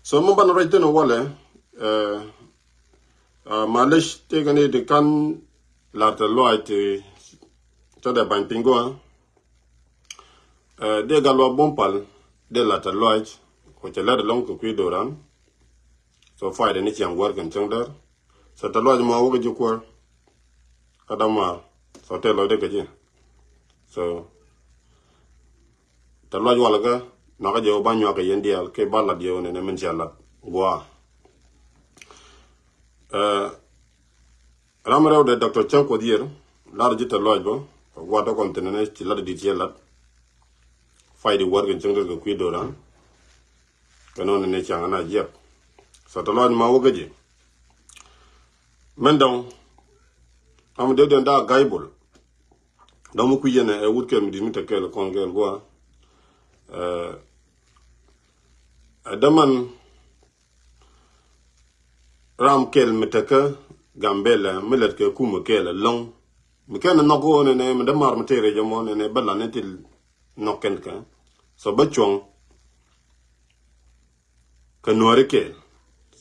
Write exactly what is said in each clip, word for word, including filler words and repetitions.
So mi banɛ ruac thin walɛ, eh, ah, malec tëëkɛ ni ti kan lar tɛth lɔaac ti, tɔ dee bany piny gua. Eh, dee gal wa bum pal, dee lar tɛth lɔaac, kɔ cɛ lat ɛlɔŋ kɛ kui̱ do̱ran. So Friday ni ciaŋ gua̱r kɛn cäŋ däär. So tɛth lɔaac mɔ wä kä ji̱ kuäär. Kä dämaar. So tɛth lɔaac dee kɛ ji̱. So tɛth lɔaac walɛ kä, nɔkä jɛ wä ba nyuak kɛ yɛn diaal, kɛ ba lat yɛ wä nɛnɛ min cia lat. Gua̱a̱. Eh, ram rɛw dee Doctor Cäŋ Kuɔth Yiër, lar ji̱ tɛth lɔaac bä, gua̱a̱ tɔ kɔn thin nɛnɛ ci lat di̱t ciɛ lat. Friday gua̱r kɛn cäŋ däär kɛ kui̱ do̱ran. Kɛ nɔ nɛnɛ ciaŋ na jiɛk. So tɛth lɔaac ma wä kä ji̱. Mɛn dɔŋ, ram dee dee da̱a̱ ga̱y bol. Dɔ̱ŋ mi kui̱ yɛn ɛ wut kɛl mi di̱t mi te kɛl kɔn kɛl gua̱a̱. Eh, ɛ däman ram kɛl mi tekä Gambɛla mi lät kɛ kumɛ kɛl ɛlɔ̱ŋ. Mi kɛn ɛ nhɔk ɣöö nɛnɛ mi dämaar mi tëë rɛc ɛmɔ nɛnɛ bä lan ni ti nhɔk kɛn kɛ. So bä cuɔ̱ŋ kɛ nuääri kɛɛl.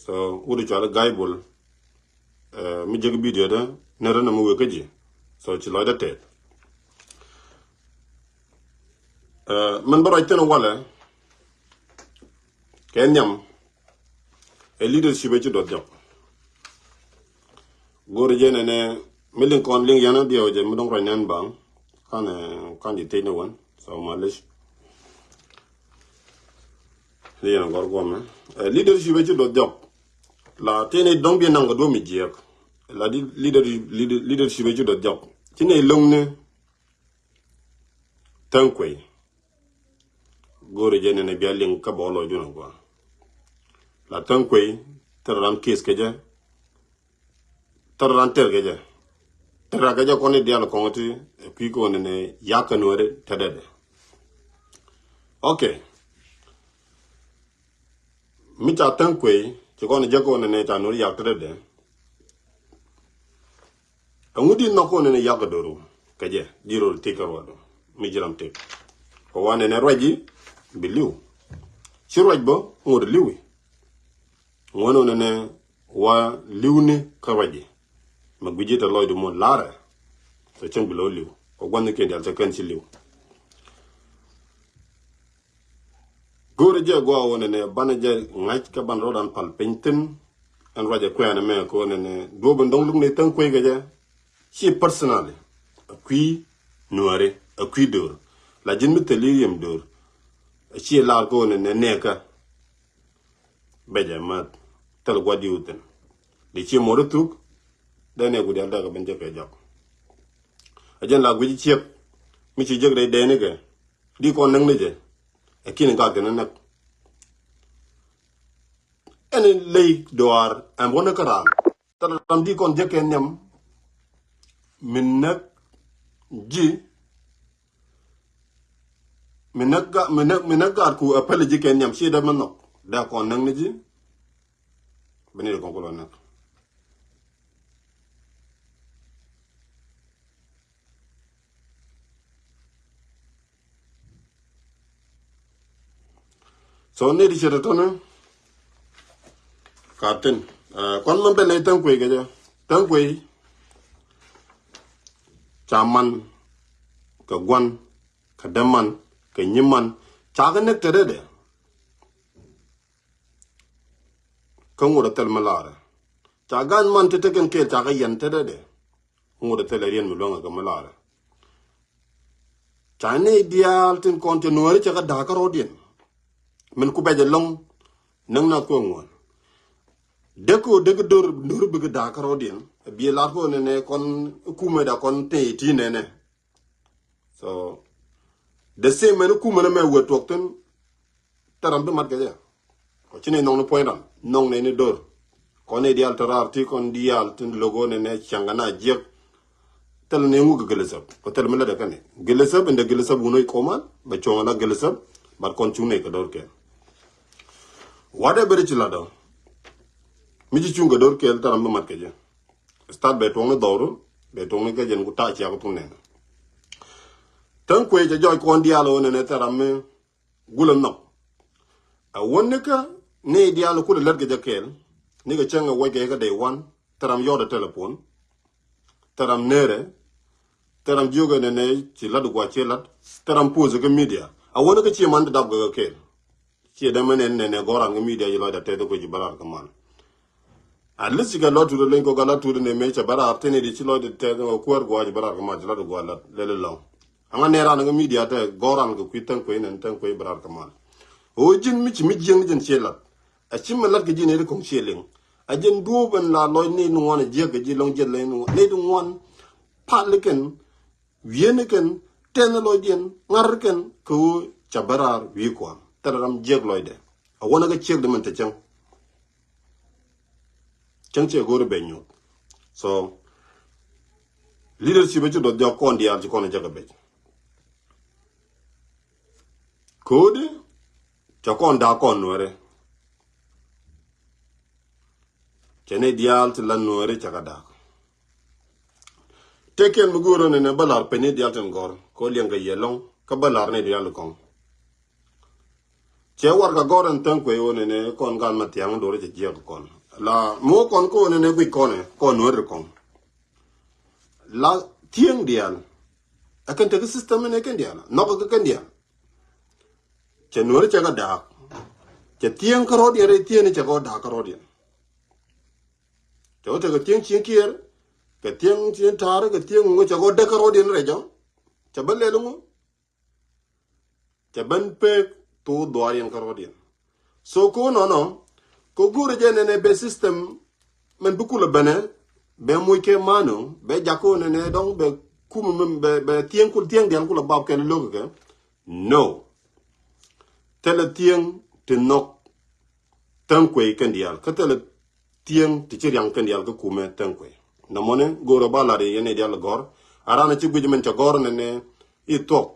So wut i̱ cual i̱ ga̱y bol, eh, mi jek video dä ni rä ni mi wek kä ji̱. So ci lɔcdä tɛth. Eh, min bä ruac thin walɛ kɛ nhiam. Ɛ leadership ɛ ci duɔth jɔk. Go̱o̱ri jɛ nɛnɛ mi liŋ kɔn liŋ yɛn a diɛw jɛ mi dɔ̱ŋ ruac nɛn baŋ. Kan, eh, kan ji̱ thiec ni wän. So malec. Ni yɛn a gɔr guɔmɛ. Eh, leadership ɛ ci duɔth jɔk. La tini dɔ̱ŋ bi naŋ kɛ duɔ̱m mi jiɛk. La di leader, leader, leadership ɛ ci duɔth jɔk. Ci ni lo̱ŋni Thäŋ Kuey. Go̱o̱ri jɛ nɛnɛ bia liŋ kä bä lɔcdun a gua. La Thäŋ Kuey thil ram ki̱th kɛ jɛ. Thil ran tɛr kɛ jɛ. Tɛr kɛ jɛ kɔn i̱ diaal kɔŋ ti kui̱ kɔn ni yak kɛ nuɔri tɛdɛdɛ. Okay. Mi ca Thäŋ Kuey ci kɔn jɛ kɔn ni ca nuɔri yak tɛdɛdɛ. Ɛŋu di nhɔk kɔn ni yak kɛ do̱ru kɛ jɛ di rol tik kɛ ruɔdu mi ji̱ ram tik. Kɛ wa nɛnɛ ruac ji̱ bi li̱w. Ci ruac bä ŋot li̱wi. Ŋuɔ̱n wä nɛnɛ wa li̱wni kä ruaci. Mɛ gui̱ci tɛ lɔcdu mɔ la̱rɛ. Tɛ cäŋ bi lo̱ li̱w kɛ gua̱n ni kiɛn dial tɛ kɛn ci li̱w. Go̱o̱rɛ jɛ gua̱a̱ wä nɛnɛ banɛ jɛ ŋa̱c kä ban rɔɔdan pal piny thi̱n. Ɛn ruacɛ kuɛɛnɛ mɛ kɛ wä nɛnɛ duɔ̱ɔ̱p in dɔ̱ŋ luk ni Thäŋ Kuey kɛ jɛ. Ci personally a kui̱ nuääri a kui̱ do̱r. La ji̱n mi thil i̱ riɛm do̱r. A ci lar kɛ wä nɛnɛ nɛɛkä. Bɛcɛ ma thil gua̱diw thi̱n. Di ci mot i̱ thuk. Dee nɛ ku dial dee kɛ ben jek kɛ jɔk. A jɛn la guic ciek mi ci jek dee dee ni kɛ. Di kɔn näk ni jɛ. Ɛ ki̱n gat kɛ ni näk. Ɛn ley duaar ɛn bä ni kä raan. Thil ram di kɔn jek kɛ nhiam. Mi näk ji̱. Mi näk ga-, mi näk, mi näk gaat ku ɛ päl ji̱ kɛ nhiam ci dee mi nhɔk. Dee kɔn näk ni ji̱. Bi ni dee kɔn ku lɔ näk. So ni di ce̱t tɔni. Ka thi̱n. Eh, kɔn mɛ ben ni Thäŋ Kuey kɛ jɛ. Thäŋ Kuey. Ca man. Kɛ gua̱n. Kɛ däman. Kɛ nyiman. Ca kɛ näk te dee dee. Kä ŋot a thil mi laarɛ. Ca gan man te tekɛn kɛɛl ca kɛ yɛn te dee dee. Ŋot a thil a riɛn mi luäŋɛ kɛ mi laarɛ. Ca ni diaal tin kɔn cɛ nuääri cɛ kɛ da̱a̱k kä rɔɔdiɛn. Min ku bɛc ɛlɔ̱ŋ näŋ na kuɛ ŋuɔ̱n. Dek kɛ dek dor dor bikɛ da̱a̱k kä rɔɔdiɛn. Bi lar kɛ nɛnɛ kɔn kumɛ da kɔn te ti nɛnɛ. So the same mɛn kumɛ nɛ mɛ wee tuɔk thin. Thil ram bi mat kɛ jɛ. Kɔ ci ni nhɔŋ ni puɔ̱ny ram nhɔŋ ni ni dor. Kɔn ni diaal te raar ti kɔn diaal tin logo ni nɛ ciaŋ kɛ na jiɛk. Thil ni ŋuk kɛ gilesɛp kɔ thil mi lɛ dɛ kɛn ni gilesɛp in dɛ gilesɛp wun wi koman bɛ cuɔŋ la gilesɛp. But kɔn cuŋ ni kɛ dor kɛl. Wat ɛ beri ci la dɔ mi ci cuŋ kɛ dor kɛl thil ram bi mat kɛ jɛ. Start bɛ tuɔŋ ni dhɔru bɛ tuɔŋ ni kɛ jɛn ku ta̱a̱ ciak tuŋ nɛn. Thäŋ Kuey cɛ jɔc kɔn diaal wun ni nɛ thil ram mi gulɛ nhɔk. A wä nikä Ni diaal kulɛ lät kɛ jɛ kɛɛl. Ni kɛ cäŋ ɛ wec kɛ kɛ day one. Thil ram yɔɔdɛ telephone. Thil ram nerɛ. Thil ram jiök ɛ nɛnɛ ci lat gua ci lat. Thil ram post kɛ media. A wänä kɛ ci man ti dap kɛ kɛ kɛɛl. Ci dämɛ nɛn nɛnɛ gɔran kɛ media ci lɔcdɛ tɛth kɛ ci bä lar kɛ man. At least ci kɛ lɔ tuut leny kɔ kɛ lɔ tuut nɛ mɛ cɛ bä lar thin di ci lɔcdɛ tɛth kɛ kuäär gua ci bä lar kɛ man ci lat gua lat lɛl lɔŋ. Aŋa nɛ ran kɛ media tɛ gɔran kɛ kui̱ Thɛŋ Kuei nɛn Thɛŋ Kuei bä lar kɛ man. Ɣöö ji̱n mi ci mi jiäŋ ji̱n ciɛ lat. A ci mi lat kɛ ji̱ nɛ di kɔŋ ciɛ liŋ. A ji̱n duɔ̱ɔ̱p ɛn la lɔc nɛ di ŋuan a jiäk kɛ ji̱ lɔŋ jiɛth lɛ nɛ di ŋuan. Pal kɛn wi̱i̱n kɛn tɛn lɔcdiɛn ŋa̱r kɛn kɛ ɣöö ca bä raar wi̱i̱ kuan thil ram jiäk lɔcdɛ. A wänä kɛ ciek di min te cäŋ. Cäŋ ciɛ go̱o̱ri ben nyuɔth. So leadership ci duɔth jɔk kɔn diaal ci kɔn jɛ kɛ bec. Ko̱o̱di ca kɔn da̱a̱k kɔn nuɛri. Cɛ ni diaal ti la nuɛri ca kɛ da̱a̱k. Tëë kɛn mi go̱o̱rä ni ni bä lar peny ni diaal tin gɔ̱r kɛ ɣöö liɛŋ kɛ yɛ lɔ̱ŋ kä bä lar ni diaal kɔŋ. Cɛ warɛgak gɔ̱r ɛn Thɛŋ Kuei ɣöö ni ni kɔn gan ma thia̱ŋ do̱r cɛ jiɛk kɔn la mi wä kɔn kä ɣöö ni ni guic kɔn ɛ kɔn nuɛri kɔŋ. La thieŋ diaal. Ɛ kɛn tekɛ system ni kɛn diaal nhɔk kɛ kɛn diaal. Cɛ nuɔri cɛ kɛ da̱a̱k. Cɛ thieŋ kärɔɔdiɛn rɛy thieŋni cɛ kɛ wä da̱a̱k kärɔɔdiɛn. Cɛ wä tekɛ thieŋ cieŋ kiɛɛr kɛ thieŋ cieŋ ta̱a̱r kɛ thieŋ ŋuŋ cɛ kɛ wä däk kärɔɔdiɛn rɛy jɔ̱ŋ. Cɛ bä lɛl ŋu. Cɛ ben pek thok dhuaariɛn kärɔɔdiɛn. So ko nɔnɔ ko go̱o̱rɛ jɛ nɛnɛ bɛ system mɛn bi kulɛ benɛ bɛ moc kɛ mano bɛ jak ko nɛnɛ dɔŋ bɛ kumɛ mɛn bɛ bɛ thieŋ kul thieŋ diaal kulɛ bap kɛn lo̱k kɛ. No. Thilɛ thieŋ ti nhɔk Thɛŋ Kuei kɛn diaal kä thilɛ thieŋ ti ci riaŋ kɛn diaal kä kumɛ Thɛŋ Kuei. Nɛ mɔni go̱o̱rɛ ba lat yɛn i̱ diaal gɔ̱r a ran ci guic mɛn cɛ gɔ̱r nɛnɛ i̱ thuɔk.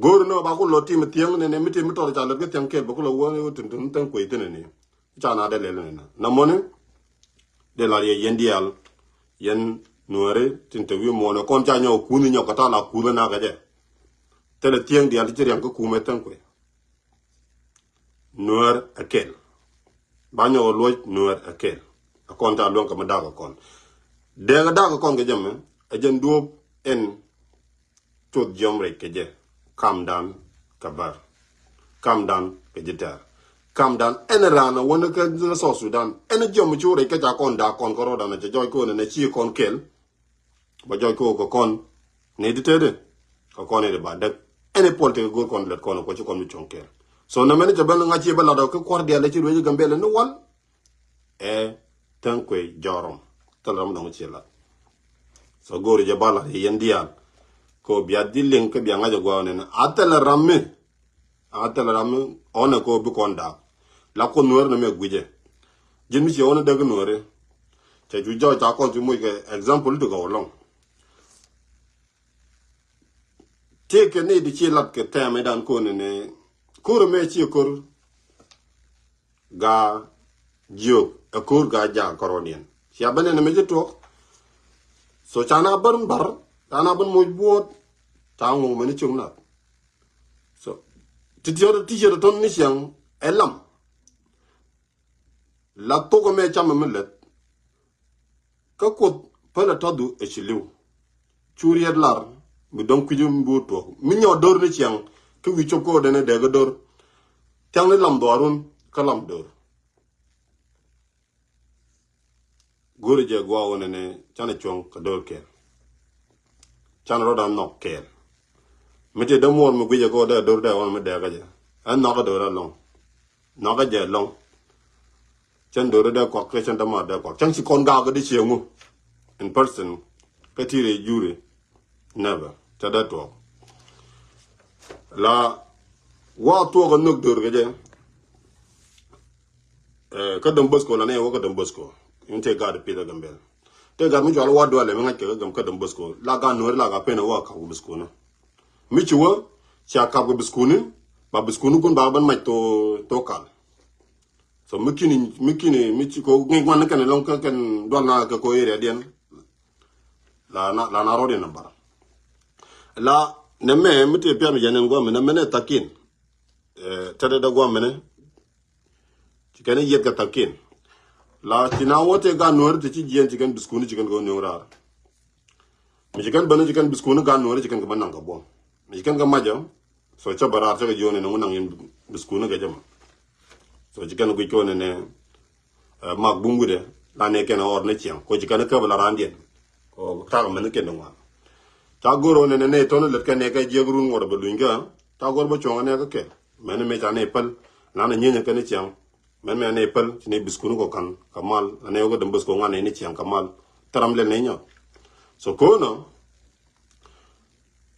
Go̱o̱ri ni ɣöö ba ku lɔ tim thiäŋ ni ni mi tim mi tɔt ca lät kä thiäŋ kɛl bä ku lɔ wä ni wä tun tun Thɛŋ Kuei thin ni. Ca na dee lɛl ni na na mɔni. Dee lar yɛ yɛn diaal yɛn nuɛɛri tin te wi̱i̱ muɔɔni kɔn ca nyɔk kuuni nyɔk kɛ ta̱a̱ la kuuni na kɛ jɛ. Thilɛ thiäŋ diaal ti ci riaŋ kä kumɛ Thɛŋ Kuei. Nuɛɛr ɛ kɛl. Ba nyɔk ɛ luɔc nuɛɛr ɛ kɛl. Ɛ kɔn ca luäŋ kɛ mi dak ɛ kɔn. Dɛɛk ɛ dak ɛ kɔn kɛ jɛ mɛ ɛ jɛn duɔ̱ɔ̱p ɛn. Cuoth jiɔm rɛc kɛ jɛ. Kamdan kɛ bär. Kamdan kɛ ji̱ tɛ̈r. Kamdan ɛn raan a wänä kä South Sudan ɛn jiɔm cu rɛc kä ca kɔn da̱a̱k kɔn kä rɔɔdan a cɛ jɔc kɔn ɛn a ci kɔn kɛl. Ba jɔc kɛ wä kɛ kɔn ni ti tëëdi kɛ kɔn ni ti ba däk. Ɛn i̱ puɔl ti kɛ go̱o̱r kɔn lät kɔn kuɔ ci kɔn mi cuɔ̱ŋ kɛɛl. So nɛ mɛn cɛ ben ŋa̱c ci bä lat ɔ kä kua̱r diaal ci ruec Gambɛl ni wal. Ɛ Thɛŋ Kuei jɔrɔm thil ram dɔŋ ci lat. So go̱o̱r jɛ ba lat yɛn diaal kɛ wä bia di liŋ kä bia ŋa̱c ɛ gua̱a̱k nɛn a thil ram mi. A thil ram mi ɣɔn ɛ kɛ wä bi kɔn da̱a̱k. La kuoth nueeri nɛ mɛ guicɛ. Ji̱n mi ciɛ ɣɔn ɛ däk nueeri. Cɛ cu jɔɔc ca kɔn cu moc kɛ example ti gɔw lɔŋ. Tëëkɛ ni di ci lat kɛ tɛmɛ dan kɔn ni ko̱r mɛ ci ko̱r. Gaa jiök ɛ ko̱r gaa jaak kɔrɔniɛn cia bä nɛn mɛ ci tuɔk. So ca na bän bar ca na bän moc buɔt. Ca ŋuŋ mɛ ni cioŋ nat. So ti tiɔt ti ciet tɔn ni ciaŋ ɛ lam. La thok ɛmɛ camɛ mi lät. Kä kuoth pälɛ tɔthu ɛ ci li̱w. Cu riɛt lar mi dɔ̱ŋ kui̱c mi bi wä tuɔɔk mi nyɔɔt do̱r ni ciaŋ. Kä wi̱i̱ cop kä wä dɛn ɛ dɛɛk ɛ do̱r. Thiaŋ ni lam dhuaarun kä lam do̱r. Go̱ri jɛ gua̱a̱ wä nɛnɛ canɛ cuɔ̱ŋ kɛ do̱r kɛɛl. Canɛ rɔ̱dan nhɔk kɛɛl. Mi ti dämuɔr mi gui̱cɛ kä wä dee do̱r dee wä mi dɛɛk ɛ jɛ ɛn nhɔk ɛ do̱r ɛlɔ̱ŋ. Nhɔkä jɛ lɔŋ. Cɛn do̱ri dee kuak kä cɛn dämaar dee kuak cɛn ci kɔn gaak di cieŋu. In person kä ti rɛ juri. Never cɛ dee tuɔɔk. La wa tuɔɔk a nhök do̱r kɛ jɛ. Kä Don Bosco la nɛ wä kä Don Bosco. In te gaat pith a Gambel te gaat mi cual wa dualɛ mi ŋa̱c kɛ kä gam kä Don Bosco la gaat nuɔri la gaat pen a wa kak Bosco ni. Mi ci wä cia kap kɛ biskuni. Ba biskuni kun ba ban mac to to kal. So mi kini mi kini mi ci ko ŋic ŋuan kɛn lɔŋ kɛ kɛn dual na kɛ ko area diɛn. La na la na rɔdiɛn na bar. La nɛ mɛ mi te piam yɛn in guam nɛ mɛ nɛ thakin. Tɛdɛ dɛ guam nɛ. Kɛn i̱ yiɛth kɛ thakin. La ci na wä tëë gan nuääri ti ci jiɛn ci kɛn biskuni ci kɛn kɛ wä nueŋ raar. Mi ci kɛn bäni ci kɛn biskuni gan nuääri ci kɛn kɛ bä naŋ kɛ buɔ̱m. Mi ci kɛn kɛ macä. So cä bä raar cä kɛ jiɔni ni ŋun naŋ in biskuni kɛ jɛ ma. So ci kɛn guic kɛ wä ni ni mak bum wi̱dɛ la ni kɛn ɣɔr ni ciɛŋ ko ci kɛn käp la raandiɛn. Ko tak mɛn kɛn di ŋuan. Ca go̱r wä ni ni ni tɔni lät kɛn ni kɛ jiɛk run ŋuɔt bä luny kä. Ca go̱r bä cuɔ̱ŋ ni kɛ kɛ mɛn mi ca ni päl. Lan ni nyieny kɛn ni ciɛŋ. Mɛn mɛ ni päl ci ni biskuni kɔ ka̱n kɛ mal la ni wä kä däm biskuni ŋuan ni ni ciɛŋ kɛ mal. Thɛram lɛl ni nyɔ. So ko̱nä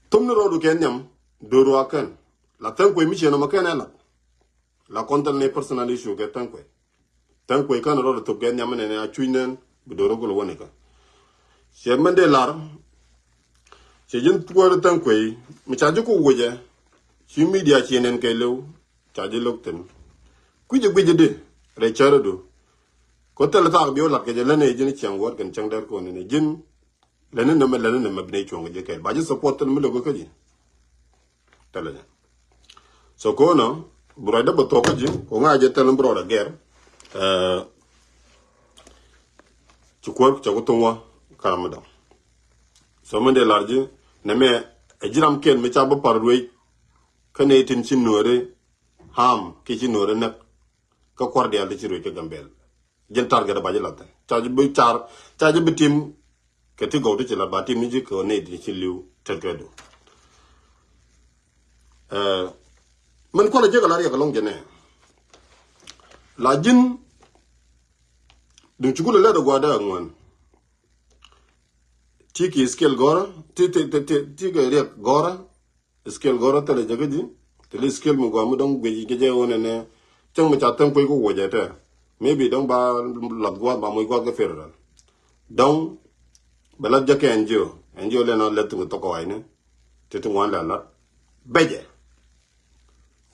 thum ni rɔɔdu kɛ nhiam do̱r wa kɛn la thäŋ kuec mi ciɛ nɔmɔ kɛn ɛ lat. La kɔn thil ni personal issue kɛ thäŋ kuec. Thäŋ kuec kän rɔɔdu thop kɛ nhiam ni ni a cuc nɛn bi do̱r wä kul wä ni kä. Ciɛ mɛn dee lar ciɛ ji̱n thuäär thäŋ kuec mi ca ji̱ ku wecɛ ci media ciɛ nɛn kɛ lëw. Ca ji̱ lo̱k thi̱n. Kui̱c i̱ guic i̱di rɛy cärädu. Ko thil thaak bi wä lat kɛ jɛ län i̱ ji̱n cieŋ wäär kɛn cäŋ dɛr ko̱n i̱ ji̱n. Län i̱ nɛmɛ län i̱ nɛmɛ bi nɛy cuɔ̱ŋ kɛ ji̱ kɛɛl ba ji̱ support thil mi lo̱k kä ji̱. Thil i̱ jɛ. So ko̱n ɔ bi ruacdä bä thuɔ̱k kä ji̱ ko ŋa̱c jɛ thil mi bi rɔɔdɛ gɛr. Ci kuäär cɛ ku thuŋ wä karam mi dɔ̱ŋ. So mi dee lar ji̱ nɛmɛ ɛ ji̱ ram kɛn mi ca bä par ruec. Kä nɛy tin ci nuääri. Ham kiɛ ci nuɔɔri näk. Kä kuar diaal ti ci ruec kä Gambɛl. Jin target ba ji̱ lath ca ji̱ bi car ca ji̱ bi tim. Kɛ ti gɔw ti ci lat ba tim ni ji̱ kɛ ni ti ci liw tet kɛ du. Min kual a jek a la riɛk a lɔŋ jɛ nɛ. La ji̱n duŋ ci gul a lɛt a guadɛ a ŋuan. Ti ki skill gɔrä ti ti ti ti kɛ riɛk gɔrä. Skill gɔrä thilɛ jɛ kä ji̱. Thilɛ skill mi gɔaa mi dɔ̱ŋ guic kɛ jɛ wä nɛnɛ. Cäŋ mi ca thäŋ kuec ku wuɔcɛ tɛ. Maybe dɔ̱ŋ ba lath gua̱a̱th ba moc gua̱a̱th kä federal. Dɔ̱ŋ bɛ lath jɛ kɛ N G O. N G O lɛn a lɛth thuk thok kɔwa̱cni. Ti ti ŋuan lɛ lath bɛcɛ.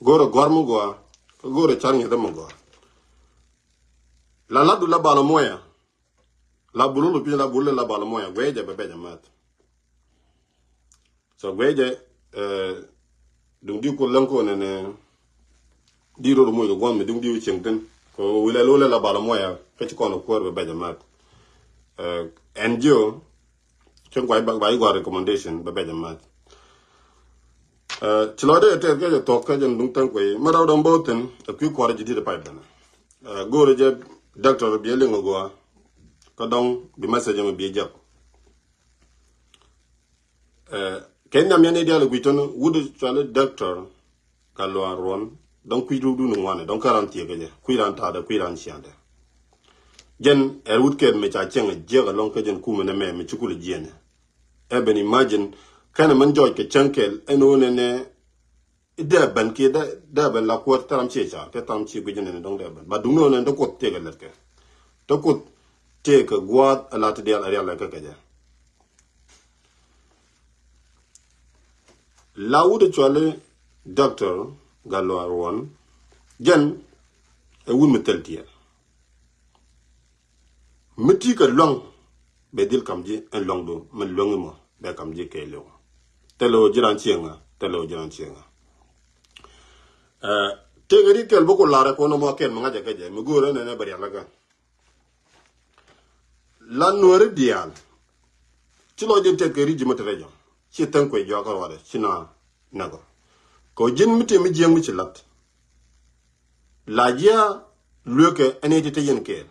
Go̱rɛ gɔ̱a̱r mi gɔaa. Kä go̱rɛ car ŋi̱th mi gɔaa. La lath du la bal muɔya. La bulu lu piny la bulu la bal muɔya guecɛ bɛ bɛcɛ math. So guecɛ duŋ di ku läŋ ko nɛnɛ. Di ror muc kɛ guam mi duŋ di cieŋ thin ko wilɛ lolɛ la bal muɔya. Kä ci kɔn kuäär bɛ bɛcɛ math. N G O cieŋ guac ba yi guac recommendation bɛ bɛcɛ math. Ci lɔ dee tɛth kɛ jɛ thuɔk kä jɛ duŋ thaŋ kuey mi rɛw dɔm bo̱o̱ thin. Ɛ kui̱ kuarɛ ji̱ di̱t ɛ pipe dɛnɛ. Go̱o̱rɛ jɛ doctor bi ɛ liŋ ɛ gua̱a̱. Kä dɔŋ bi message mi bi ɛ jɛk. Kɛ nhiam yɛn i̱ diaal i̱ gui̱c tɔn wut i̱ cuali doctor. Ka luaar ruɔn dɔŋ kui̱ rukdun i̱ ŋuani dɔŋ kä ran thiekä jɛ kui̱ ran ta̱a̱dɛ kui̱ ran cia̱ndɛ. Jɛn ɛr wut kɛɛl mi ca cieŋ a jiɛk alɔŋ kä jɛn kumɛ nɛ mɛ mi ci kul jiɛnɛ. Ɛ ben imagine kɛnɛ mɛn jɔɔc kɛ cäŋ kɛɛl ɛn ɣöö nɛnɛ. I̱ dee ben kiɛ dee ben la kuäär thɛram ciɛ car kɛ thɛram ciɛ gui̱c nɛnɛ dɔŋ dee ben ba duŋni ɣöö nɛnɛ te kuoth tëëkɛ lɛtkɛ. Te kuoth tëëkɛ gua̱a̱th ala ti diaal a rial lɛtkɛ kɛ jɛ. La wut ɛ cuali doctor Gatluak Ruɔn. Jɛn ɛ wut mi thil tiɛɛl. Mi ti kɛ luaŋ bɛ dhil kam ji̱ ɛn luaŋdu mi luaŋ imɔ bɛ kam ji̱ kɛɛliw. Thil ɛ wä ji̱ ran cieŋa thil ɛ wä ji̱ ran cieŋa. Tëëkɛ ri kɛl bä ku larɛ kuɔn ɛmɔ kɛl mi ŋa̱cɛ kɛ jɛ mi go̱o̱rä nɛnɛ bɛ rial ɛ kɛ. La nuɔri diaal. Ci lɔcdɛ tɛth kɛ ri ji̱ mi te rɛc ɔ ci thäŋ kuec jɔak kä ruaadɛ ci na nɛk ɔ. Kɛ ɔ ji̱n mi tëë mi jiääk mi ci la̱t. La jiaa lueekɛ ɛ nɛy ti te yɛn kɛɛl.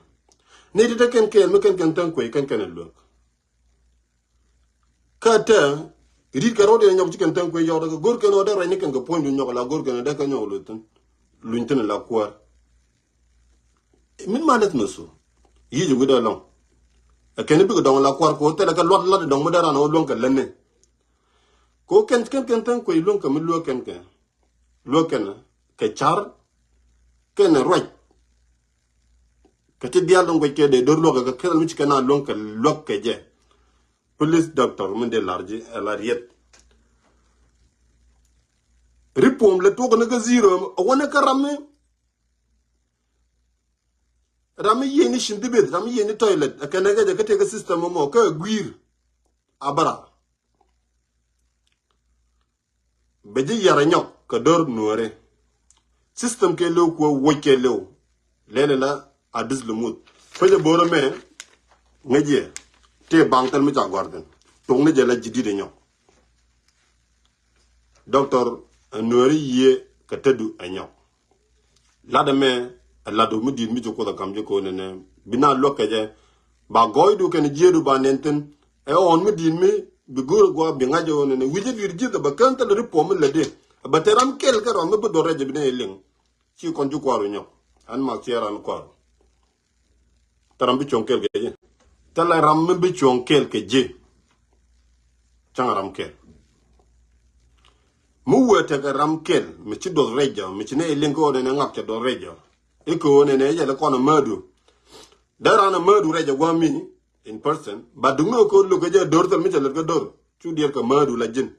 Nɛy ti te kɛn kɛɛl mi kɛn kɛn thäŋ kuec kɛn kɛn ɛ lueek. Kä te ri̱t kɛ rɔ̱diɛn nyɔk ci kɛn thäŋ kuec jɔak rɛ kɛ go̱r kɛn ɔ dee ruac ni kɛn kɛ puɔ̱nydu nyɔk la go̱r kɛn ɔ dee kɛ nyɔk luth thi̱n. Luny thi̱n la kuäär. Min ma leth mi su yic wi̱dɛ lɔŋ. Ɛ kɛn i̱ bikɛ dɔŋ la kuar ko thilɛ kɛ luat lat dɔŋ mi dee ran ɔ luäŋ kɛ lätni. Ko kɛn kɛn kɛn thäŋ kuec luäŋ kɛ mi luäk kɛn kɛ luäk kɛn kɛ car kɛn ruac. Kɛ ti diaal dɔŋ kuec kɛ dee do̱r luäk kɛ kɛ kɛn mi ci kɛn a luäŋ kɛ luäk kɛ jɛ. Police doctor min dee lar ji̱ ɛ la riet. Ri puɔm lɛ tuɔk ni kä zero ɛ wä ni kä ram ni. Ram mi yiëë ni cin dhibith ram mi yiëë ni toilet ɛ kɛn ɛ kɛ jɛ kä tëë kä system mɔ kä ɛ gui̱i̱r. Abara bɛ ji̱ yar ɛ nyɔk kɛ dör nuɔ̱ɔ̱ri. System kɛ lëw kuɛ woc kɛ lëw. Lɛl ila a dis lumuth. Kuecɛ bo̱o̱rä mɛ ŋäc yɛ tëë baŋ thil mi ca gɔ̱a̱r thi̱n. Tok ni jɛ la ji̱ di̱t ɛ nyɔk. Doctor ɛ nueeri yiëë kɛ tädu ɛ nyɔk. Lat ɛmɛ ɛ lat mi di̱i̱t mi ci Kuoth ɛ ka̱m ji̱ ko̱n ɛnɛ bi na luäk kɛ jɛ. Ba gɔɔydu kɛn jiëëdu ba nɛn thi̱n. Ɛ ɣɔn mi di̱i̱t mi bi go̱o̱r ɛ gua̱a̱ bi ŋa̱c ɛ ɣɔn ɛnɛ wi̱c ɛ dui̱r ji̱th ɛ bɛ kään thil ri puɔ̱m mi lätdi. Ɛ bɛ te ram kɛl kɛ ram mi bi duɔth rɛc ɛ bi nɛy liŋ. Ci kɔn ci kuaar ru nyɔk. Ɛn mak ciɛ ran kuaar. Thil ram bi cuɔ̱ŋ kɛl kɛ ji̱. Thilɛ ram mi bi cuɔ̱ŋ kɛl kɛ ji̱. Cäŋ ram kɛl. Mi wee tekɛ ram kɛl mi ci duɔth rɛc jɔ mi ci nɛy liŋ kɛ ɣöö nɛnɛ ŋak cɛ duɔth rɛc jɔ. I̱ kɛ ɣöö nɛnɛ yɛl kɔn a määdu. Dee ran a määdu rɛc a gua̱a̱mi in person. Ba duŋni ɣöö kɛ ɣöö lo̱k kɛ jɛ a do̱r thil mi cɛ lät kɛ do̱r cu diɛɛr kɛ määdu la ji̱n.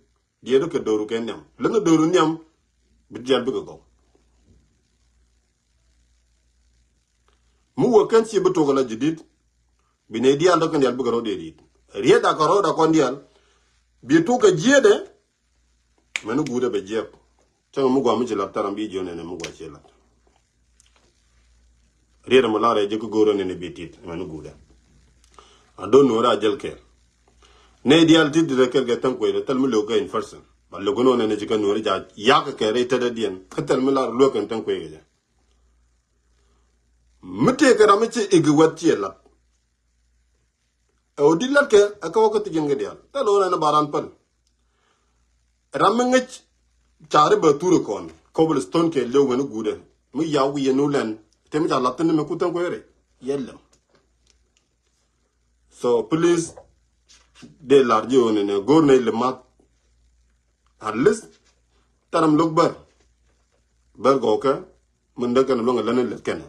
Diɛɛr kɛ do̱ru kɛ nhiam lät ni do̱ru nhiam. Bi diɛɛr bikɛ gɔw. Mi wä kɛn ci bi tok ala jidit. Bi nɛy diaal dɔ̱k kɛn diaal bikɛ rɔ̱ diɛɛr dit. Riet a kɛ rɔ̱ da kɔn diaal. Bi tok kɛ jiɛɛdɛ. Mɛni guudɛ bɛ jiɛɛk. Cäŋ mi gua mi ci lat thil ram bi jiɔn ɛn mi gua ci lat. Riet mi lar ɛ ji̱ ki go̱o̱r ɛn ɛn bi tit mɛni guudɛ. A do̱n nuɔ̱ɔ̱rɛ a jäl kɛɛl. Nɛy diaal tit dit ɛ kɛɛl kɛ Thäŋ Kuec rɛ thil mi lo̱k kɛ in person. Ba lo̱k ɛn ɣän ɛn ci kɛ nuɔ̱ɔ̱rɛ ca yak kɛ rɛy tetdɛ diɛn kä thil mi lar luäk kɛn Thäŋ Kuec kɛ jɛ. Mi tëëkɛ ram mi ci i̱ gi wɛth ciɛ lat. Ɛ ɣöö di̱t latkɛ ɛ kä wä kä thiec ji̱n kɛ diaal thil ɣöö nɛn ɛ ba ran päl. Ram mi ŋäc ca ri bɛ thur kɔn cobblestone kɛ liw wen guudɛ mi yaw wi̱i̱ yɛn nu lɛn. Tëë mi ca lath thi̱n mi ku Thäŋ Kuec rɛy yɛn lɛm. So please dee lar ji̱ ɣöö nɛnɛ go̱o̱r nɛy lɛ math. At least thil ram lo̱k bär. Bär gɔɔkɛ. Min dee kɛn luäŋ ɛ läni lät kɛn.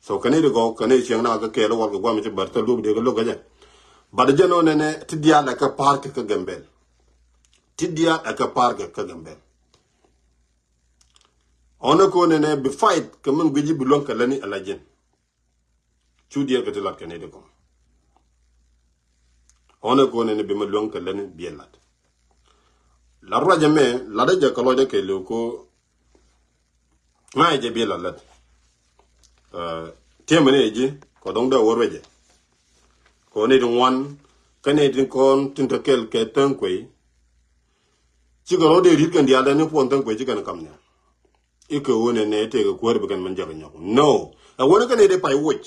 So kɛn i̱ di gɔɔk kɛn i̱ cieŋ na kä kɛɛl i̱ wal kɛ guam i̱ ci bär thil duɔ̱p dee kɛ lo̱k kɛ jɛ. But jɛn ɣöö nɛnɛ ti diaal ɛ kɛ pa̱a̱r kɛ kä Gambɛl. Ti diaal ɛ kɛ pa̱a̱r kɛ kä Gambɛl. Ɣɔn ɛ kɛ ɣöö nɛnɛ bi fight kɛ min guic i̱ bi luäŋ kɛ läni ɛ la ji̱n. Cu diɛɛr kɛ ti lat kɛ nɛy ti kɔn. Ɣɔn ɛ kɛ ɣöö nɛnɛ bi mi luäŋ kɛ läni bi ɛ lat. La ruacɛ mɛ lat ɛ jɛ kɛ lɔcdɛ kɛ liw ko. Ŋa̱cɛ jɛ bi ɛ lat lät. Tiɛmɛ ni ɛ ji̱ kɔ dɔ̱ŋ dee wä ruacɛ. Kɛ ɣöö nɛy ti ŋuan kä nɛy ti kɔn tin te kɛl kɛ Thäŋ Kuec. Cikɛ rɔ̱ dee ri̱t kɛn diaal dee ni puɔn Thäŋ Kuec ci kɛn kam nhial. I̱ kɛ ɣöö nɛnɛ tëëkɛ kuäär bi kɛn mɛn jɛ kɛ nyɔk. No. Ɛ wänä kɛ nɛy dee pay woc.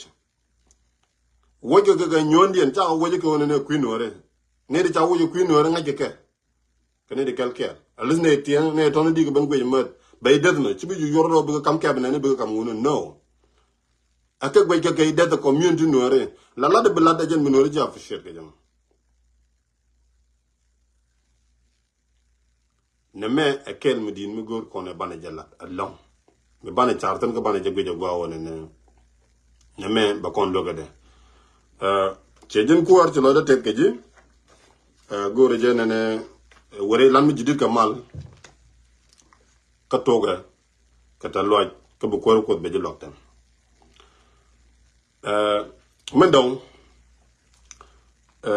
Woc kɛ kɛ kɛ nyuɔ̱ɔ̱ndiɛn cakɛ woc kɛ ɣöö nɛnɛ kui̱ nuɔ̱ɔ̱ri. Nɛy dee ca woc kɛ kui̱ nuɔ̱ɔ̱ri ŋa̱ckɛ kɛ. Kɛ nɛy dee kɛl kɛɛl. At least nɛy tiɛn nɛy tɔ̱ni dikɛ ben guic mäth. Bɛ i̱ deth mɛ ci bi ju yuɔr rɔ bikɛ kam kɛp nɛni bikɛ kam ŋuni. No. Ɛ kɛ guic kɛ kɛ i̱ deth community nuɔ̱ɔ̱ri. La lat bi lat ɛ jɛn bi nuɔ̱ɔ̱ri ci appreciate kɛ jɛ mɔ. Nɛ mɛ ɛ kɛl mi di̱i̱t mi go̱o̱r kɔn ɛ banɛ jɛ lat ɛlɔ̱ŋ. Mi banɛ car thin kä banɛ jɛ guic ɛ gua̱a̱ wä nɛ nɛ. Nɛ mɛ bɛ kɔn luäk ɛ dɛ. Ɛ, ciɛ ji̱n kuäär ci lɔcdä tet kɛ ji̱. Ɛ, go̱o̱r ɛ jɛ nɛ nɛ, ɛ, weri lan mi ji̱ di̱t kɛ mal. Kä tokɛ kɛ tɛ luac kä bi kuäär Kuoth bɛ ji̱ luak thin. Ɛ, min dɔ̱ŋ, ɛ,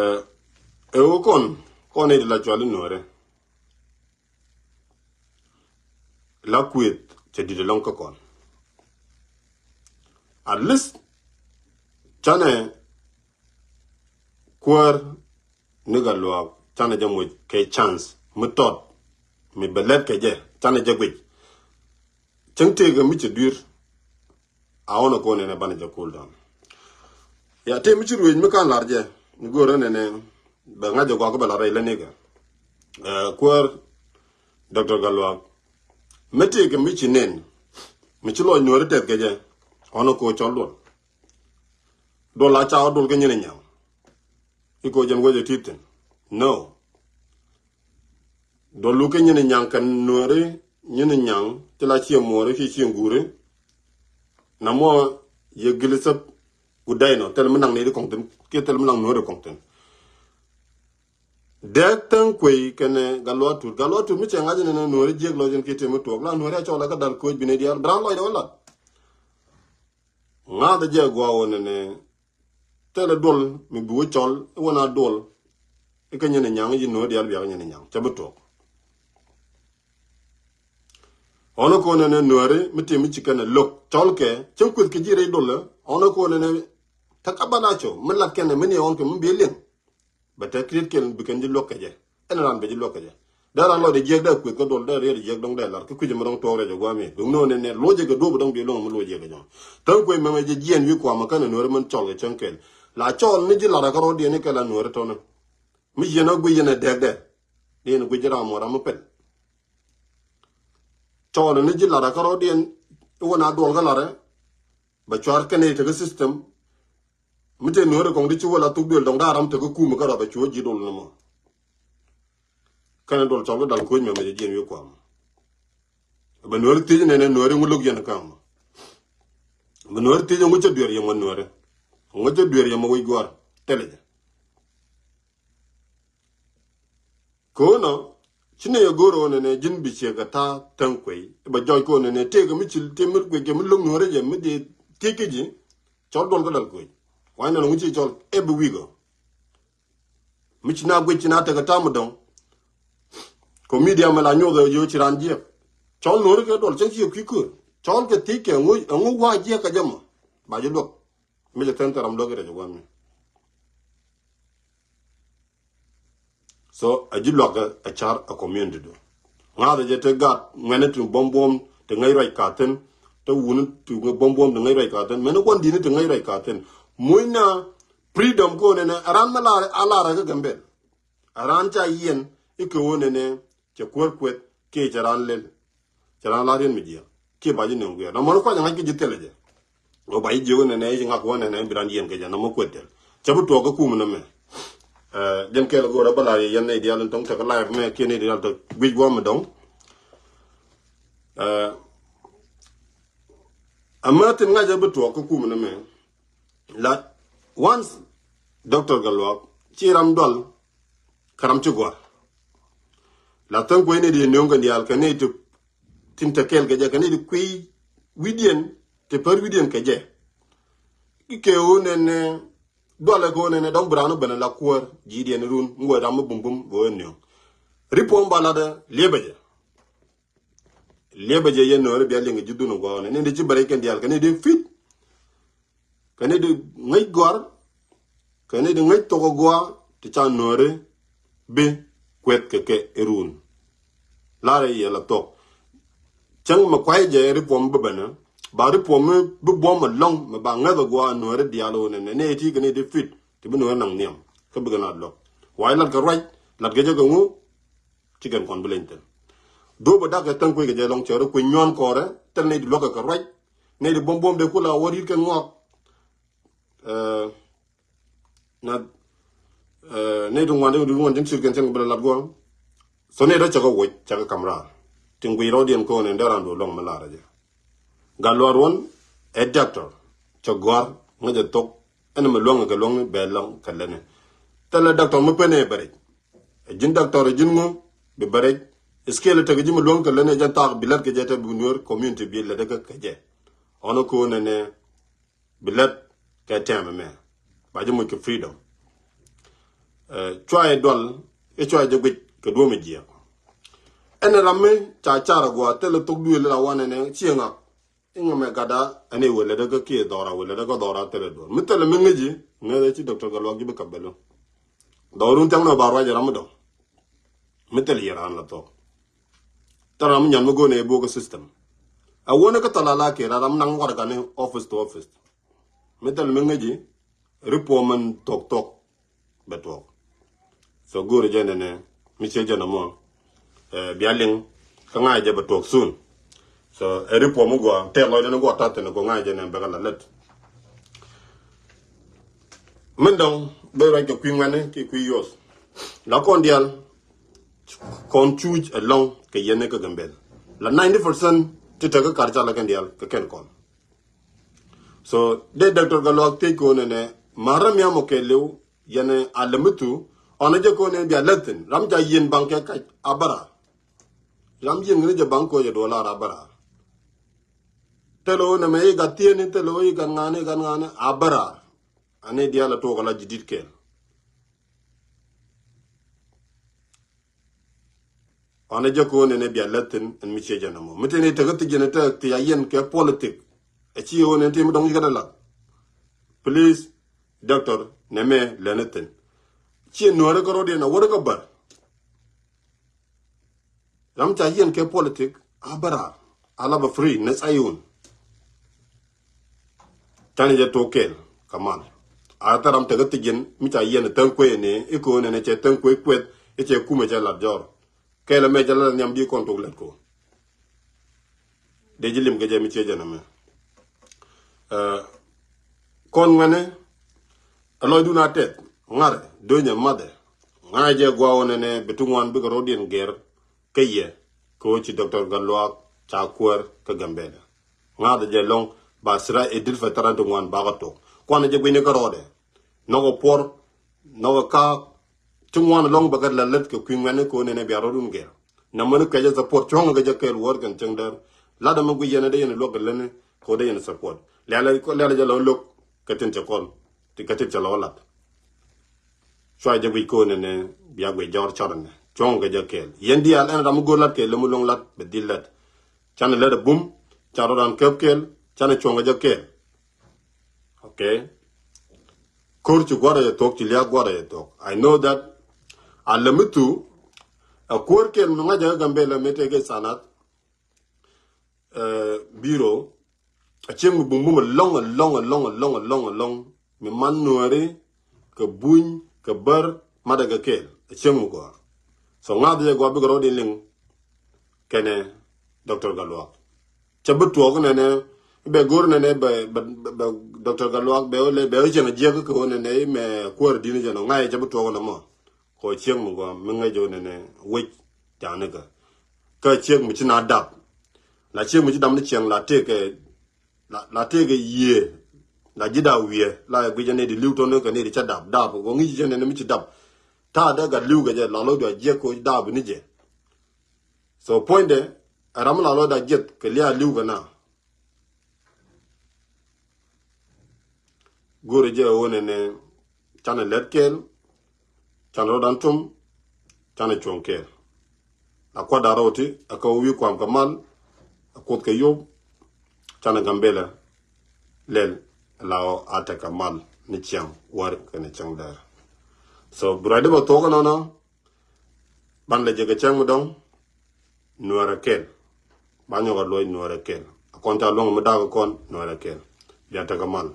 ɛ ɣöö kɔn, kɔn i̱ ti la cual i̱ nuɔ̱ɔ̱rɛ. La kuëth cɛ di̱t ɛlɔ̱ŋ kä kɔn. At least canɛ kuäär ni Gatluak canɛ jɛ moc kɛ chance mi tɔt mi bɛ lɛt kɛ jɛ canɛ jɛ guic. Cäŋ tëëkɛ mi cɛ dui̱r. A ɣɔn a ko̱n nɛnɛ banɛ jɛ cool down. Ya tëë mi ci ruëëc mi kan lar jɛ mi go̱o̱rä nɛnɛ bɛ ŋa̱c jɛ guak bɛ lar rɛy lä nikɛ. Ɛ, kuäär Doctor Gatluak mi tëëkɛ mi ci nɛn mi ci lɔc nuɔ̱ɔ̱ri tɛth kɛ jɛ. Ɣɔn a ko̱ cɔl duɔl. Duɔl a ca ɣä duɔl kä nyin a nyaŋ. I̱ ko̱ jɛn wecɛ ti̱thin. No. Duɔlu kä nyin nyaŋ kɛn nuɔri nyin nyaŋ ti la ciɛ muɔri ci ciɛ guri. Na mɔ yɛ gili sep gudɛy nɔ thil mi naŋ ni di kɔŋ thin kiɛ thil mi naŋ nuɔri kɔŋ thin. Dɛk Thäŋ Kuei kɛnɛ Gatluak Tut, Gatluak Tut mi cɛ ŋa̱c ni nuɔri jiɛk lɔc in kiɛ tëë mi tuɔɔk la nuɔri a cɔl ɛ kä dal koc bi ni diaal bi raan lɔcdɛ wä lat. Ŋa̱th jɛ gua̱a̱ wä nɛnɛ. Thilɛ duɔl mi bi wä cɔl i̱ wä na duɔl. I̱ kä nyin nyaŋ i̱ nuɔ̱ɔ̱r diaal biak nyin nyaŋ cɛ bi tuɔk. Ɣɔn ɛ kɔn ɛnɛ nuääri mi tim mi ci kɛn ɛ lo̱k cɔl kɛ cäŋ kueth kɛ ji̱ rɛy dolɛ. Ɣɔn ɛ kɔn ɛnɛ tek a ban a cɔ mi lat kɛn ɛ mi ni ɣɔn kɛ mi bi liŋ. Bɛ tɛ kiet kɛn bi kɛn ji̱ luɔk kɛ jɛ. Ɛn ran bɛ ji̱ luɔk kɛ jɛ. Dee ran lɔcdɛ jiɛk dee kueth kä dol dee riɛt jiɛk dɔŋ dee lar kä kui̱c ɛmɛ dɔŋ tuɔɔk rɛc ɛ gua̱a̱m i̱ duŋni ɣɔn ɛnɛ luɔcɛ kɛ duɔ̱p dɔŋ bi luɔŋ mi luɔcɛ kɛ jɔŋ. Tha̱a̱ŋ kuec mɛmɛ jɛ jiɛn wi̱i̱ kuamä kɛn ɛ nuääri mɛn cɔl kɛ cäŋ kɛl. La cɔl ni ji̱ lar ɛ kä rɔɔdiɛn ni kɛl a nuääri tɔnä. Mi yɛn a guic yɛn a dɛɛk dɛ. Di yɛn a guic ji̱ ram mɔ ram mi pɛl. Cɔɔl ni ji̱ lar a kä rɔɔdiɛn i̱ wä na duɔl kä lar ɛ. Bɛ cuar kɛn i̱ tekä system. Mi te nuɔ̱ɔ̱ri kɔŋ di ci wä la thuk duël dɔŋ da̱a̱ ram tekä kum kä rɔ bɛ cuɔ ji̱ dol ni mɔ. Kɛn dol cɔl kä dal koc mɛ mɛ jɛ jiɛn wi̱i̱ kuam. Bɛ nuɔ̱ɔ̱ri thiec nɛnɛ nuɔ̱ɔ̱ri ŋu lo̱k yɛn ka̱m. Bɛ nuɔ̱ɔ̱ri thiec ŋu cɛ duer yɛ mɔ nuɔ̱ɔ̱ri. Ŋu cɛ duer yɛ mɔ wec gua̱r. Tɛlɛ jɛ. Ko̱nɔ ci nɛ yɛ go̱r ɣöö nɛnɛ ji̱n bi ciek kɛ ta̱a̱ täŋ kuey. Bɛ jɔc ko̱n nɛnɛ tëëkɛ mi ci tëë mi kuec kɛ mi lo̱k nuɔ̱ɔ̱rä jɛ mi dee thiec kä ji̱. Cɔl duɔl kä dal kuec. Wa̱i̱ nɛn ŋuci cɔl ɛ bi wi̱i̱ gɔ. Mi ci na guic ci na tekɛ ta̱a̱ mi dɔ̱ŋ. Kɔ midia mɛ la nyuɔth ɛ yio̱ ci raan jiɛk. Cɔl nuɔ̱ɔ̱rä kɛ duɔl cäŋ ci yɛ kui̱ köör. Cɔl kɛ thiec kɛ ŋu ɛŋu wa̱a̱ jiɛk kɛ jɛ mɔ. Ba ji̱ luɔk. Mi cɛ thɛn thɛr ram luɔk kɛ rɛc ɛ gua̱a̱m mi. So a ji̱ luakä a car a community du. Ŋa̱thä jɛ te gat ŋuɛnɛ ti buɔm buɔm ti ŋäc ruac ka̱thin. Te wuni ti buɔm buɔm ti ŋäc ruac ka̱thin. Mɛni kuɔn di̱ni ti ŋäc ruac ka̱thin. Mucna freedom ko̱n ɛnɛ a ran mi lar a lar kä Gambel. A ran ca yiɛn i̱ kɛ ɣöö nɛnɛ cɛ kuäär kueth kiɛ cɛ ran lel. Cɛ ran la riet mi jiɛk kiɛ ba ji̱ nöŋ guiɛɛr na mɔni kuac ŋa̱c kä ji̱ thilɛ jɛ. Ɣöö ba ji̱ jiök nɛnɛ i̱ ci ŋak wä nɛnɛ bi ran yiɛn kɛ jɛ na mɔ kuet thil. Cɛ bi tuɔɔk kä kum nɛmɛ. Jɛn kɛɛl go̱o̱r ɛ bä la yɛ yɛn nɛy diaal in tɔŋ tekɛ live mɛ kiɛ nɛy diaal te guic guɔ̱m mi dɔ̱ŋ. Ɛmɛ thin ŋa̱c ɛ bi tuɔɔk kä kum nɛmɛ. La once Doctor Gatluak ci ram dual kä ram ci gua̱r. La thäŋ kuec ni di nöŋ kɛ diaal kɛ ni ti tin te kɛl kɛ jɛ kɛ ni ti kui̱ wi̱diɛn ti pär wi̱diɛn kɛ jɛ. Kɛ ɣöö nɛnɛ dualɛ kɛ ɣöö nɛnɛ dɔ̱ŋ bi raan wä ben la kuäär ji̱diɛn run ŋuɛ ram mi bumbum bɛ ɣöö nöŋ. Ri puɔ̱m ba latdɛ liepɛ jɛ. Liepɛ jɛ yɛn nööri bia liŋ kɛ ji̱ dhun ɛ gua̱a̱k ɣöö nɛnɛ di ci bɛ rɛc kɛn diaal kɛ ni di fit. Kɛ ni di ŋäc gɔ̱a̱r kɛ ni di ŋäc thok ɛ gua̱a̱ ti ca nuääri bi kueth kɛ kɛ irun. Larɛ yɛ la thok. Cäŋ mɛ kuay jɛ ri puɔm bi bɛnɛ ba ri puɔm mi bi buɔm ɛ lɔŋ mɛ ba ŋäth ɛ gua̱a̱ nuääri diaal ɣöö nɛnɛ nɛ ti kɛ ni di fit ti bi nuääri naŋ nhiam. Kä bi kɛ na lɔk wa̱a̱ lat kɛ ruac lat kɛ jɛ kɛ ŋu. Ci kɛn kɔn bi leny thil. Duɔ̱p ɛ dak kɛ tha̱ŋ kuec kɛ jɛ lɔŋ cɛ rɔ kuec nyuan kɔrɛ thil ni di luäk kɛ kɛ ruac. Ni di buɔm buɔm de kula wä ri̱t kɛn ŋɔak. Ɛ, na, ɛ, ni ti ŋuan ti ŋuan ti cir kɛn cɛn kɛ bi la lat guɔ̱n. So ni dɔ cɛ kɛ woc cɛ kɛ kam raar. Ti ŋuic rɔɔdiɛn ko̱n in dee raan duɔ̱ɔ̱r luɔ̱ŋ mi lar ɛ jɛ. Gatluak ruɔ̱n ɛ doctor cɛ gɔ̱a̱r ŋäc ɛ thok. Ɛn mi luɔ̱ŋ kɛ luɔ̱ŋ ni bɛ luɔ̱ŋ kɛ lɛni. Thilɛ doctor mi pen ɛ bɛ rɛc. Ɛ ji̱n doctor ɛ ji̱n ŋu bi bɛ rɛc. Skill ɛ tek ji̱ mi luɔ̱ŋ kɛ lɛni ɛ jɛn thaak bi lät kɛ jɛ te bi nueer community bi lät ɛ kɛ kɛ jɛ. Ɔn ɛ ko̱n ɛnɛ bi lät kɛ tɛm ɛmɛ ba ji̱ muc kɛ freedom. Ɛ, cuayɛ dual i̱ cuayɛ jɛ guic kɛ duɔ̱ɔ̱m i̱ jiɛɛk. Ɛn ram mi ca car agua thilɛ thok duëël la wan ɛnɛ ciɛ ŋak. I̱ ŋa mɛ gatda ɛn i̱ wël lɛ däkä kiɛ dhɔra wël lɛ däkä dhɔra thilɛ duɔl mi thilɛ mi ŋäci ŋäcɛ ci doctor Gatluak ji̱ bi kap bɛ lo̱ŋ. Dhɔrun thiaŋ nɔ ba ruac ram mi dɔ̱ŋ. Mi thil yɛ raan la thok. Thil ram mi nyan mi go̱o̱nɛ i̱ buɔkä system. A wänä kä thil a la kiɛ ram mi naŋ warɛgani office to office. Mi thil mi ŋäci ri puɔmɛn thok thok bɛ tuɔk. So go̱o̱ri jɛ nɛnɛ mi ciɛ jɛ nɔmɔ. Ɛ, bia liŋ kä ŋa̱c jɛ bɛ tuɔk soon. So ɛ ri puɔm mi gua tɛk lɔcdɛ ni gua ta̱thin ni gua ŋa̱c jɛ nɛ bɛ kɛ la lät. Min dɔŋ ben ruac kɛ kui̱ ŋuɛni kiɛ kui̱ yoth. La kɔn diaal kɔn cuuc ɛlɔ̱ŋ kɛ yɛn ni kä Gambel. La ninety percent ti tek kä kar ca la kɛn diaal kɛ kɛn kɔn. So dee doctor Gatluak thiec ko̱n ɛnɛ ma̱r ram yam ɔ kɛɛliw yɛn a lɛmithu ɔn a jɛ ko̱n ɛn bia lɛthin ram ca yieen baŋ kɛ kac a bära. Ram yieen ŋäni jɛ baŋ ko̱ jɛ duɔl a ra bära. Thil ɣöö nɛmɛ i̱ gat thieen i̱ thil ɣöö i̱ gat ŋa̱a̱n i̱ gat ŋa̱a̱n i̱ a bä raar. Ani diaal a tuɔɔk ala ji̱ di̱t kɛɛl. Ɣän ɛ jɛ kɛ ɣöö nɛnɛ bia lät thi̱n ɛn mi ciɛ jɛn ɛmɔ. Mi tëë ni tekä thi̱ jɛn ɛ tɛk thi̱ a yɛn kɛ politik. Ɛ ci ɣöö nɛn ti mi dɔ̱ŋ ci kɛ dɛ lath. Please, doctor, nɛmɛ lɛn ɛ thi̱n. Ciɛ nuäärä kä ro̱d yɛn a wärä kä bär. Ram ca yɛn kɛ politik a bär a la bä free nɛ ca yun. Tani jɛ tok kɛɛl kaman. A thɛ ram tekä thi̱ jɛn mi ca yɛn thäŋ kuey ni i̱ ko̱n ɛn cɛ thäŋ kuey kueth i̱ cɛ kumɛ cɛ lat jɔr. Kɛɛl ɛmɛ cɛ lat nhiam di kɔn tok lɛt ko. Dee ji̱ lim kɛ jɛ mi ciɛ jɛn ɛmɛ. Ɛ, kɔn ŋuɛni ɛ lɔcdun a tɛth ŋa̱rɛ do̱nyɛ mathɛ. Ŋa̱cɛ jɛ gua̱a̱ wä nɛnɛ bi ti ŋuan bikɛ ro̱diɛn gɛr kä yɛ kɛ ɣöö ci Doctor Gatluak ca kuäär kä Gambɛlɛ. Ŋa̱thɛ jɛ lɔ̱ŋ ba sira ɛ dil fɛ tharan ti ŋuan bakä tok. Kuanɛ jɛ gui̱ni kä rɔɔdɛ. Nhɔkɛ puɔr, nhɔkɛ kaak, ti ŋuan lɔ̱ŋ bɛ kɛ la lät kɛ kui̱ ŋuɛni kɛ ɣöö nɛnɛ bia rɔɔdun gɛr. Nɛ mäni kɛ jɛ support cuɔ̱ŋ kɛ jɛ kɛɛl wäär kɛn cäŋ däär. Lat ɛmɛ gui̱c yɛn ɛ dee yɛn luäk kɛ lätni kɛ ɣöö dee yɛn support. Lɛ̈lɛ, lɛ̈lɛ jɛ lɔ lo̱k kɛ tin cɛ kɔn, ti kɛ tin cɛ lɔ lat. Cua jɛ guic ko̱n ɛnɛ bia guic jɔr cɔr ɛnɛ. Cuɔ̱ŋ kɛ jɛ kɛɛl. Yɛn diaal ɛn ram mi go̱o̱r lat kɛɛl lɛ mi lo̱ŋ lat bɛ dhil lät. Canɛ lät ɛ bum, can rɔdan käp kɛɛl, canɛ cuɔ̱ŋ kɛ jɛ kɛɛl. Okay. Ko̱r ci guarɛ jɛ thok, ci liak guarɛ jɛ thok. I know that. A lɛ mi thu, a kuäär kɛɛl mi ŋa̱c jɛ kä Gambɛlɛ mi tëë kɛ sanat. Ɛ, biro. A cieŋ mi bum bum alɔŋ, alɔŋ, alɔŋ, alɔŋ, alɔŋ, alɔŋ. Mi man nuääri kɛ buny kɛ bär matdɛ kɛ kɛɛl. A cieŋ mi gɔaa. So ŋa̱th jɛ gɔaa bikɛ rɔɔdin liŋ kɛnɛ Doctor Gatluak. Cɛ bi tuɔɔk nɛnɛ bɛ go̱r nɛnɛ bɛ, bɛ, bɛ, bɛ Doctor Gatluak bɛ wä lɛ bɛ wä cieŋ a jiäk kɛ wä nɛnɛ mɛ kuäär di̱n jɛ nɔ ŋa̱c cɛ bi tuɔɔk nɛ mɔ. Kɔ cieŋ mi gɔaa mi ŋäc jɛ wä nɛnɛ wec ja̱a̱ni kä. Kä cieŋ mi ci na dap. La cieŋ mi ci dap ni cieŋ la tëëkɛ, la, la tëëkɛ yiëë. La ji̱ dap wiee. La guic jɛ ni di li̱w tɔni kɛ ni di cä dap. Dap. Kɔ ŋi̱c jɛ nɛnɛ mi ci dap. Ta̱a̱ dee gat li̱w kɛ jɛ la lo̱cdu a jiäk kɛ wä dap ni jɛ. So puɔ̱nydɛ, ɛ ram mi la lo̱cdu a jiäk kɛ lia̱a̱ li̱w kɛ na. Go̱o̱rɛ jɛ ɣöö nɛnɛ canɛ lät kɛɛl, canɛ rɔdan tum, canɛ cuɔ̱ŋ kɛɛl. A kuat da̱r rɔɔti a kä wi̱i̱ kuam kɛ mal, a kuoth kɛ yop, canɛ Gambɛlɛ lɛl la ɣɔɔ a tekɛ mal ni ciaŋ wär kɛnɛ ciaŋ däär. So bi ruacdä bɛ thuɔ̱k ɛnɔnɔ. Ban lɛ jɛ kɛ cäŋ mi dɔ̱ŋ. Nuäärɛ kɛl. Ba nyɔk a luɔc nuäärɛ kɛl. A kɔn ca luäŋ mi da̱a̱k kɔn nuäärɛ kɛl. Bia tekɛ mal.